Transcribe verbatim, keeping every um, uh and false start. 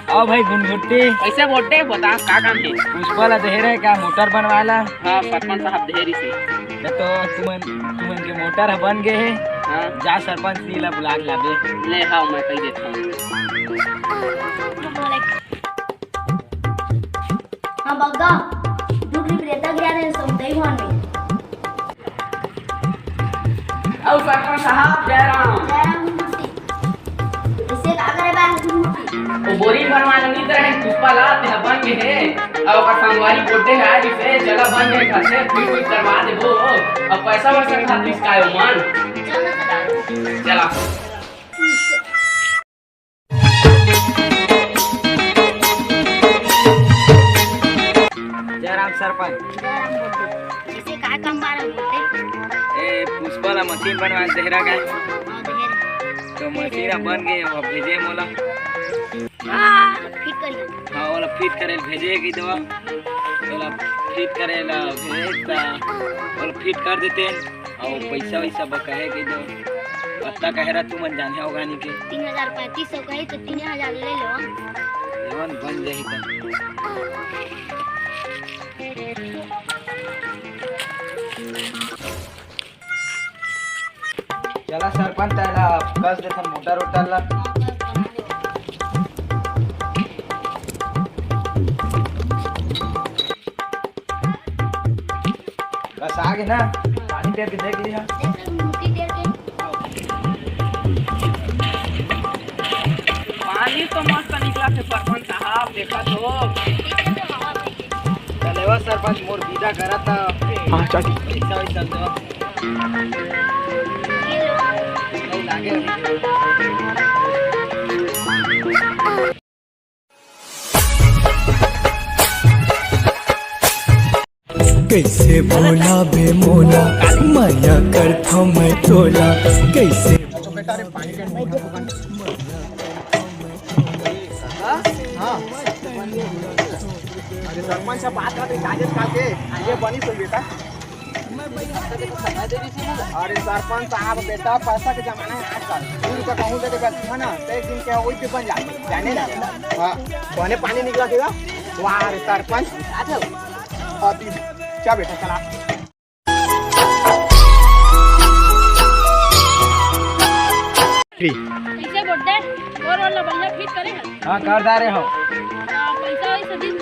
आओ भाई घुनघुट्टी। कैसे बोलते हैं, बता, का काम है? पुष्पा ला देहे रहे का मोटर बनवाला? हाँ, सरपंच साहब देहे रहिसे। ये तो तुमन, तुमन के मोटर ह बन गए है। हाँ। जा सरपंच जी ला बुला के लाबे। ले, हाँ, मैं कही देता हूँ। हाँ बग्गा, दू ट्रिप रेता गिरा दे सौदई भवन में। अउ सरपंच साहब, जय राम। जय राम गुरुजी। इसे का करे बा गुरुजी? वो बोरिंग बनवाना नहीं करे पुष्पा ला, ते बन गए है। अब ओकर संगवारी बोलते हैं आज इसे, चला बन गए घर से, फिर कुछ करवा देबो। अब पैसा वैसा खातिर का मन। चल ना चला। चला। जय राम सरपंच। जय राम बोलते। इसे का काम बारे बोलते? ए, पुष्पा ला मशीन बनवा देहरा का। हाँ, देहरा। तो मशीन अब बन गए, अब भेजे मोला। हाँ, फिट करिए। हाँ, ओला फिट करे भेजे की दवा। ओला फिट करे ला भेज ता, ओला फिट कर देते। अउ पैसा वैसा बकाया के दो। पत्ता कहे रहा तुमन जाने हो गानी के। तीन हजार पैंतीस सौ कही तो तीन हजार ले लो। जवन बन जाही त। चला सरपंच, ताला कस देथन मोटर उटर ला। बस आ गे ना, पानी पेर के देख लिहा। पानी तो मस्त निकला थे सरपंच साहब, देखा तो। चलेवा सरपंच, मोर बीजा करा था। हाँ, चल। ऐसा ही चल देवा। नहीं लागे। कैसे भोला बे मोला, माया करथव मैं तोला, कैसे। हाँ? हाँ। अरे सरपंच साहब, बात करते कागज काल के, ये बनी सही बेटा। अरे सरपंच साहब, बेटा, पैसा के जमाना है आजकल। दू रुपया कहूँ दे देगा, है ना, तो एक दिन क्या वही पे बन जाते, जाने ना। हाँ, बने पानी निकला देगा। वाह रे सरपंच, आ जाओ। अभी, क्या बेटा, चला। कैसे बोलते? और वाला बढ़िया फिट करे है? हाँ, कर दा रहे हो। आ, पैसा वैसा दिन